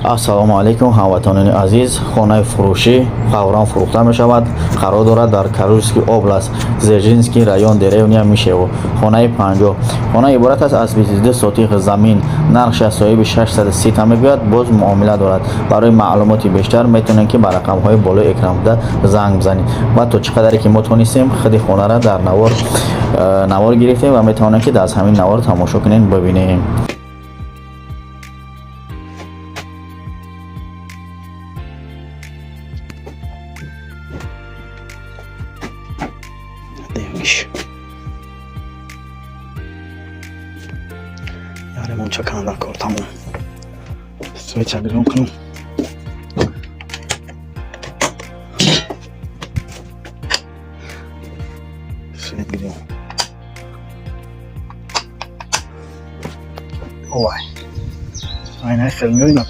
Ассалому алайкум, ҳамватанони азиз! Хонаи фурӯшӣ фавран фурӯхта мешавад. Қарор дорад дар Калужский область, Дзержинский район, деревня Мишево, хонаи 50. Хона иборат аст аз 22 сотих замин. Нархш аз соҳиби 630 та мегӯяд, боз муомила дорад. Барои маълумоти бештар метавонед, ки ба рақамҳои болои экран буда занг бизанед. Ва то чӣ қадаре ки мо тонистем, худи хонара дар навор гирифтем ва метавонед, ки аз ҳамин навор тамошо кунед, бибинем. Demiş. Яремонча канадан кор тамом. Свеча гирён кунам. Свет гирён. Овай. Айнай хел меои.